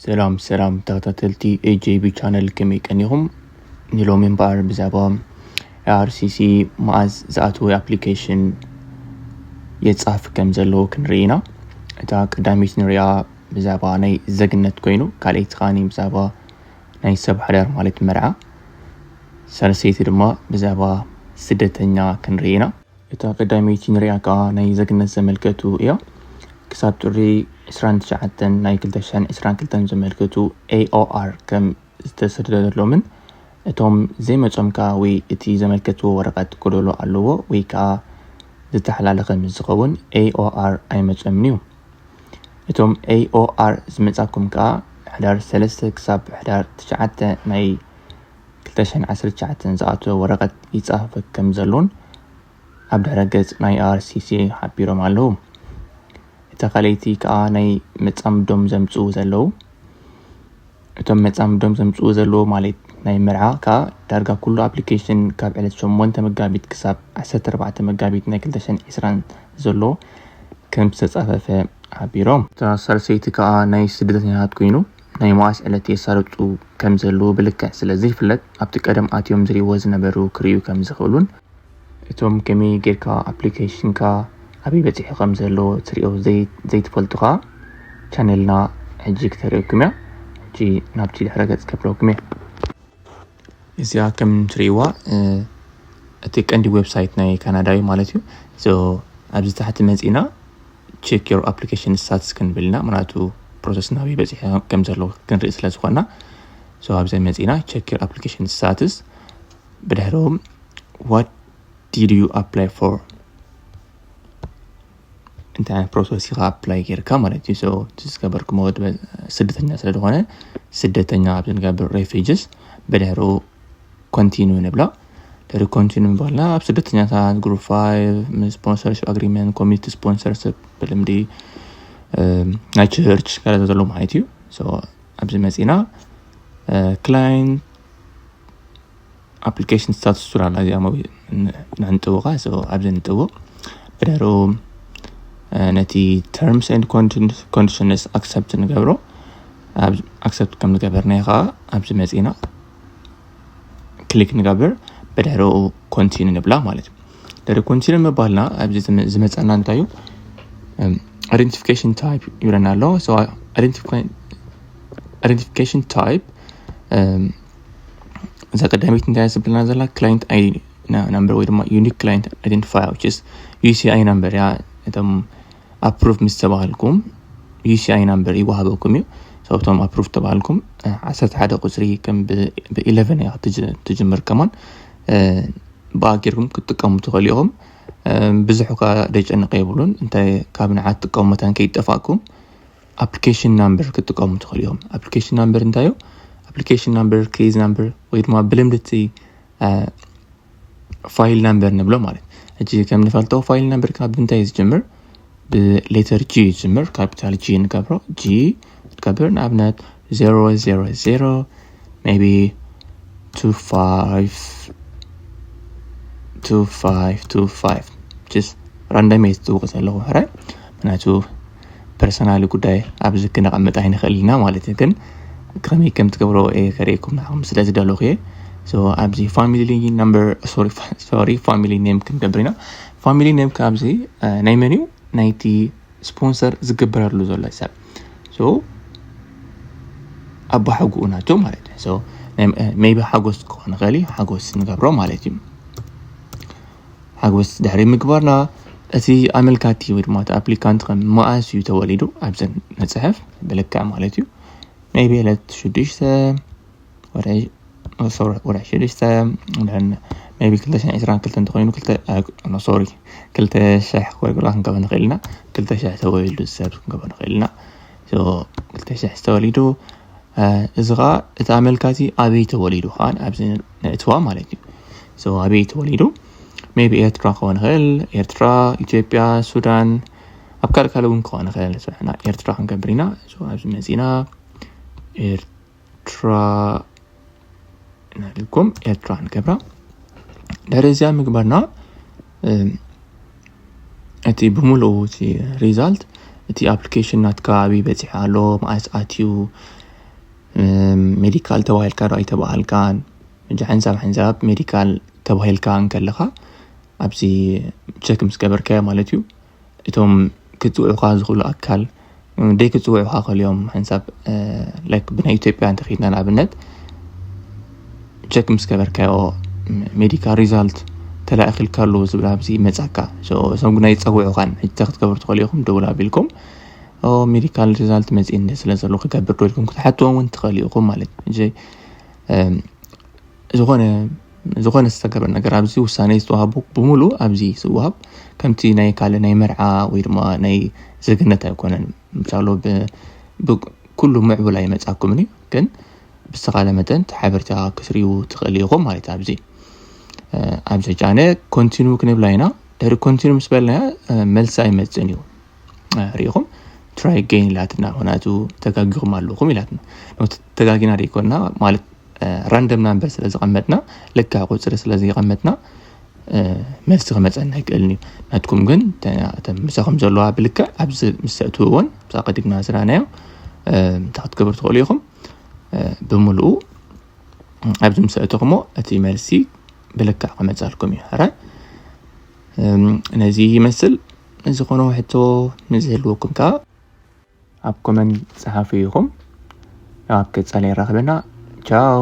ሰላም ሰላም ተኸታተልቲ AJB ቻነል፣ ከመይ ቀኒኹም? ንሎሚ እምበኣር ብዛዕባ ARCC መኣዝ ዝኣተወ ኣፕሊኬሽን የጻፍ ከም ዘለዎ ክንርኢ ኢና። እታ ቀዳሚት ንሪኣ ብዛዕባ ናይ ዘግነት ኮይኑ፣ ካልኣይቲ ከኣ ብዛዕባ ናይ ሰብ ሓዳር ማለት መርዓ፣ ሳልሰይቲ ድማ ብዛዕባ ስደተኛ ክንርኢ ኢና። እታ ቀዳመይቲ ንሪኣ ከኣ ናይ ዘግነት ዘመልከቱ እያ። ክሳብ ጥሪ ዕስራን ትሽዓተን ናይ ክልተ ሽሕን ዕስራን ክልተን ዘመልከቱ AOR ከም ዝተሰደደሎምን እቶም ዘይመጾም ከኣ ወይ እቲ ዘመልከትዎ ወረቐት ጎደሎ ኣለዎ ወይ ከኣ ዝተሓላለኸ ምስ ዝኸውን AOR ኣይመጾምን እዩ። እቶም AOR ዝመጻኩም ከኣ ሕዳር ሰለስተ ክሳብ ሕዳር ትሽዓተ ናይ ክልተ ሽሕን ዓሰርተ ትሽዓተን ዝኣተወ ወረቐት ይጻፈ ከም ዘሎን ኣብ ድሕረ ገጽ ናይ ARCC ሓቢሮም ኣለዉ። እታ ካልኣይቲ ከኣ ናይ መጻምዶም ዘምጽኡ ዘለዉ። እቶም መጻምዶም ዘምጽኡ ዘለዉ ማለት ናይ መርዓ ከኣ ዳርጋ ኩሉ ኣፕሊኬሽን ካብ ዕለት ሸሞንተ መጋቢት ክሳብ ዓሰርተ ኣርባዕተ መጋቢት ናይ ክልተ ሽሕን ዕስራን ዘሎ ከም ዝተጻፈፈ ሓቢሮም። እታ ሳልሰይቲ ከኣ ናይ ስደተኛታት ኮይኑ ናይ መዋስ ዕለት የሳልጡ ከም ዘለዉ ብልክዕ ስለ ዘይፍለጥ ኣብቲ ቀደም ኣትዮም ዝርእይዎ ዝነበሩ ክርእዩ ከም ዝኽእሉን እቶም ከመይ ጌርካ ኣፕሊኬሽንካ ኣበይ በጺሑ ከም ዘሎ ትርእዮ ዘይ-፣ ዘይትፈልጡ ከኣ ቻነልና ሕጂ ክተርእየኩም እያ። ሕጂ ናብቲ ድሕረ ገጽ ከብለኩም እየ። እዚኣ ከም ትርእይዋ፣ እ፣ እቲ ቀንዲ ዌብሳይት ናይ ካናዳ እዩ ማለት እዩ። So ኣብዚ ታሕቲ መጺና ቼክ ዮር ኣፕሊኬሽን ስታትስ ክንብል ኢና። ምክንያቱ ፕሮሰስ ናበይ በጺሑ ከም ዘሎ ክንርኢ ስለ ዝኾንና። So ኣብዚ መጺና ቼክ ዮር ኣፕሊኬሽን ስታትስ፣ ብድሕሪኡ what did you apply for? እንታይ ዓይነት ፕሮሰስ ኢኻ ኣፕላይ ጌርካ ማለት እዩ። So እቲ ዝገበርኩሞ ወዲ ስደተኛ ስለ ዝኾነ ስደተኛ ኣብ ዝንገብር ሬፊጅስ ብድሕሪኡ ኮንቲኑ ንብላ። ድሕሪ ኮንቲኑ ምባልና ኣብ ስደተኛታት ግሩፕ ፋይቭ ምስ ስፖንሰርሽፕ ኣግሪመንት ኮሚኒቲ ስፖንሰርሽፕ ብልምዲ፣ እም፣ ናይ ቸርች ገለ ዘሎ ማለት እዩ። So ኣብዚ መጺና፣ እ፣ ክላይንት ኣፕሊኬሽን ስታቱስ ትብል ኣላ፣ እዚኣ መው-፣ ን-፣ ንዕንጥውኻ። So ኣብዚ ንጥውቕ። ብድሕሪኡ፣ እ፣ ነቲ ተርምስ ኤንድ ኮንዲሽንስ ኣክሰፕት ንገብሮ። ኣብ ኣክሰፕት ከም ዝገበርናዮ ኸዓ ኣብዚ መጺና ክሊክ ንገብር። ብድሕሪኡ ኮንቲኒ ንብላ ማለት እዩ። ድሕሪ ኮንቲኒ ምባልና ኣብዚ ዝመ-፣ ዝመጸና እንታይ እዩ? እም፣ ኣይደንቲፊኬሽን ታይፕ ይብለና ኣሎ። So ኣይደንቲፊኬ-፣ ኣይደንቲፊኬሽን ታይፕ፣ እም፣ እዛ ቀዳመይቲ እንታይ እያ ዝብለና ዘላ? ክላይንት ኣይዲ ና-፣ ናምበር ወይ ድማ ዩኒክ ክላይንት ኣይደንቲፋየር፣ which is UCI ናምበር እያ። እቶም ኣፕሩቭ ምስ ተባሃልኩም UCI ናምበር ይወሃበኩም እዩ። So እቶም ኣፕሩቭ ተባሃልኩም፣ እ፣ ዓሰርተ ሓደ ቁጽሪ ከም ብ-፣ ብ ኢለቨን እያ ትጅ-፣ ትጅምር ከማን፣ እ፣ ብኣ ጌርኩም ክትጥቀሙ ትኽእሉ ኢኹም። እ፣ ብዙሕ እኳ ደጨንቕ የብሉን። እንታይ ካብ ንዓት ትጥቀሙ መታን ከይጠፋእኩም ኣፕሊኬሽን ናምበር ክትጥቀሙ ትኽእሉ ኢኹም። ኣፕሊኬሽን ናምበር እንታይ እዩ? ኣፕሊኬሽን ናምበር፣ ኬዝ ናምበር ወይ ድማ ብልምዲ እቲ፣ እ፣ ፋይል ናምበር ንብሎ ማለት። ሕጂ ከም ንፈልጦ ፋይል ናምበር ካብ ምንታይ እዩ ዝጅምር? ብሌተር ጂ እዩ ዝጅምር። ካፒታል ጂ ንገብሮ። ጂ ንገብር፣ ንኣብነት ዜሮ ዜሮ ዜሮ፣ maybe two five two five two five። Just ራንደም እየ ዝጥውቕ ዘለኹ ሕራይ። ምክንያቱ ፐርሰናሊ ጉዳይ ኣብዚ ክነቐምጥ ኣይንኽእል ኢና ማለት እዩ። ግን ከመይ ከም ትገብሮ እየ ከርእየኩም ንዓኹም ስለ ዝደለኹ እየ። So ኣብዚ ፋሚሊ ናምበር፣ ሶሪ፣ ፋ-፣ ሶሪ፣ ፋሚሊ ኔም ክንገብር ኢና። ፋሚሊ ኔም ካብዚ፣ እ፣ ናይ መን እዩ? ናይቲ ስፖንሰር ዝግበረሉ ዘሎ ሰብ። So ኣቦሓጎኡ ናቱ ማለት እዩ። So ናይ፣ እ፣ ሜይቢ ሓጎስ ክኾን ይኽእል እዩ። ሓጎስ ንገብሮ ማለት እዩ። ሓጎስ ድሕሪ ምግባርና እቲ ኣመልካቲ ወይ ድማ እቲ ኣፕሊካንት ከም መኣስ እዩ ተወሊዱ ኣብዚ ንጽሕፍ ብልክዕ ማለት እዩ። ሜይቢ ዕለት ሽዱሽተ ወርሒ፣ ሶሪ፣ ወርሒ ሽዱሽተ፣ then ሜይቢ ክልተ ሽሕን ዕስራን ክልተን እንተኾይኑ፣ ክልተ፣ እ፣ ኖ፣ ሶሪ፣ ክልተ ሽሕ ክወልግላ ክንገበ ንኽእል ኢና። ክልተ ሽሕ ተወሊዱ ሰብ ክንገበ ንኽእል ኢና። So ክልተ ሽሕ ተወሊዱ፣ እ፣ እዚ ኸዓ እቲ ኣመልካቲ ኣበይ ተወሊዱ ኸዓ ኣብዚ ነእትዋ ማለት እዩ። So ኣበይ ተወሊዱ? ሜይቢ ኤርትራ ክኸውን ይኽእል፣ ኤርትራ፣ ኢትዮጵያ፣ ሱዳን፣ ኣብ ካልእ ካልእ እውን ክኸውን ይኽእል። ንስብሕና ኤርትራ ክንገብር ኢና። So ኣብዚ መጺና ኤርትራ እናልኩም ኤርትራ ንገብራ። ድሕሪ እዚኣ ምግባርና፣ እም፣ እቲ ብምሉኡ እቲ result፣ እቲ application ናትካ ኣበይ በፂሑ ኣሎ፣ መዓስ ኣትዩ፣ medical ተባሂልካ ዶ ኣይተባሃልካን፣ ሓንሳብ ሓንሳብ medical ተባሂልካ እንከለኻ ኣብዚ check ምስ ገበርካዮ ማለት እዩ። እቶም ክፅውዑኻ ዝኽእሉ ኣካል ደይ ክፅውዑኻ ከሊኦም ሓንሳብ like ብናይ ኢትዮጵያ እንተኺድና ንኣብነት check ምስ ገበርካዮ medical result ተላእክልካ ኣሎ ዝብል ኣብዚ መጻካ። እሶም ግና ይፀውዑኻን ሕጂ ክትገብሩ ትኽእሉ ኢኹም። ደውል ኣቢልኩም medical result መፅእኒ ስለ ዘሎ ክገብር ዶ ኢልኩም ክትሓትዎም እውን ትኽእሉ ኢኹም ማለት እዩ። ዝኾነ ዝኾነ ዝተገበረ ነገር ኣብዚ ውሳኔ ዝተዋሃቡ ብምሉ ኣብዚ ዝዋሃብ ከምቲ ናይ ካልእ ናይ መርዓ ወይ ድማ ናይ ዜግነት ኣይኮነን። ምሳሎ ኩሉ ምዕቡል ኣይመጻኩምን እዩ፣ ግን ብዝተኻለ መጠን ሓበሬታ ክትሪኡ ትኽእል ኢኹም ማለት ኣብዚ ኣብዚ ጫነ continue ክንብላ ኢና። ድሕሪ continue ምስ በልናያ መልሲ ኣይመጽእን እዩ። ሪኢኹም try again ኢላትና፣ ምክንያቱ ተጋጊኹም ኣለኹም ኢላትና። ተጋጊና ደይኮንና ማለት random number ስለ ዝቐመጥና፣ ልክዕ ቁፅሪ ስለ ዘይቐመጥና መልሲ ክመፀና ኣይክእልን እዩ። ናትኩም ግን ምሳኹም ዘለዋ ብልክዕ ኣብዚ ምስ ተእትውዎን ብዛ ቀዲምና ዝረኣናዮ እንታይ ክትገብሩ ትኽእሉ ኢኹም። ብምልኡ ኣብዚ ምስ ተእትኹሞ እቲ መልሲ ብልክዕ ክመፀልኩም እዩ። ሕራይ ነዚ ይመስል። ዝኾነ ሕቶ ንዝህልወኩም ከዓ ኣብ comment ፀሓፉ ኢኹም። ኣብ ቀፃሊ የራኽበና። ቻው።